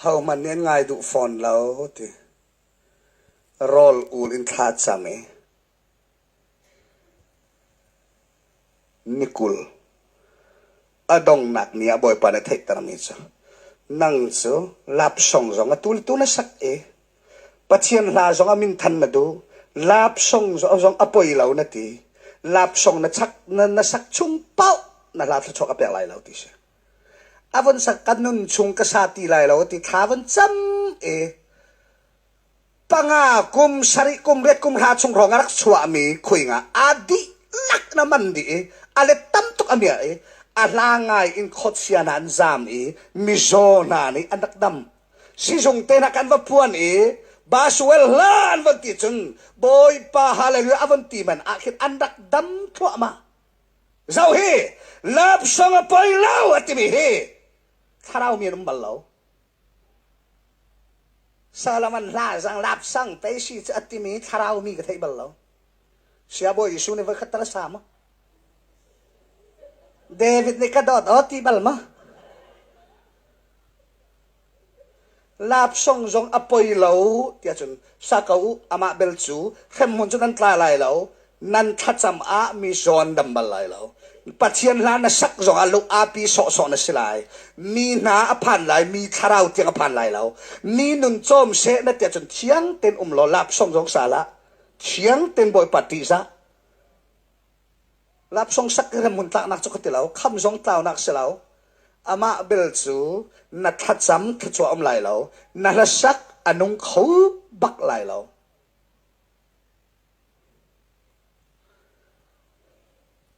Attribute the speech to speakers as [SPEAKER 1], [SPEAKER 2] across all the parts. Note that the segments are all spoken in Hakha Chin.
[SPEAKER 1] Hohmanh nih an ngai duh fawn lo ti. Rawl ul in thla cam i ni 20 a donghnak ni ah Bawipa nih a theihtermi cu nang cu lapsong zong a tu le tu na sak i Pathian hla zong a minthan na duh lapsong zong a poi lo na ti lapsong na chak na, na sak chung paoh na hla thluachuah ka pek lai lo ti si. A von sak ka nun chung ka sa ti lai lo ti thla von cam i panga kum sarih kum riat kum hra chung hrawng a rak chuahmi khuinga a dihlak na man dih i a let tam tuk a miah i a hla ngai in khuachia hna an zaam i mizaw hna nih an rak dam sizung te hna kan va phuan i Basuel hla an von ti cun Bawipa hallelujah a von ti man ah khin an rak dam thluahmah. Zoh hi love song a poi lo a timi hi thlarau mi an um bal lo. Solomon hla zang love song pei si cu a timi thlarau mi ka thei bal lo. Siabawi Jesuh nih voikhat tal a sa maw? David nih ka dawt aw ti bal maw? Lapsong zong a poi lo tiah cun sa ko u, amah bel cu hremhmun cu nan tla lai lo, nan thlacam ah mi zawn dam bal lai lo. Pathian hla na sak zongah lung aapi sawhsawh na si lai. Mi hna a phan lai, mi thlarau tiang a phan lai lo. Mi nun cawm seh na tiah cun thiang tein um law lapsong zong sa hlah. Thiang tein Bawipa ṭihzah. Lapsong sak remhmun tlaknak cu ka ti lo, kham zong tlaunak si lo. Amah bel cu na thlacam thluachuah um lai lo, na hlasak a nung kho bak lai lo.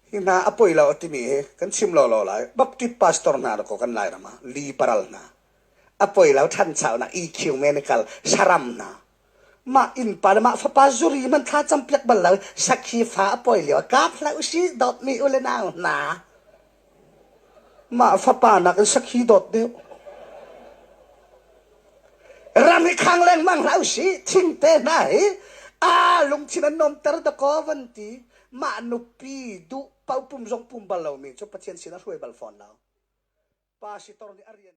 [SPEAKER 1] Hi hna a poi lo a timi hi kan chim lawlaw lai. Baptist pastor hna dakaw kan Lairam ah liberal hna. A poi lo ṭhanchaunak EQ medical saram hna. Mah innpa le mah fapa zuri man thla campiak bal lo sakhi fa a pawi lio kap hlah usih dawtmi u le nau hna. Mah fapa nak in sakhi dawt deuh. Ram hi khang lengmang hlah usih thingte hna hi a lungthin an nuamter dakaw van ti mah nupi duh paoh pum zong pum bal lomi cu Pathian sin a hruai bal fawn lo. Pastor nih a rian.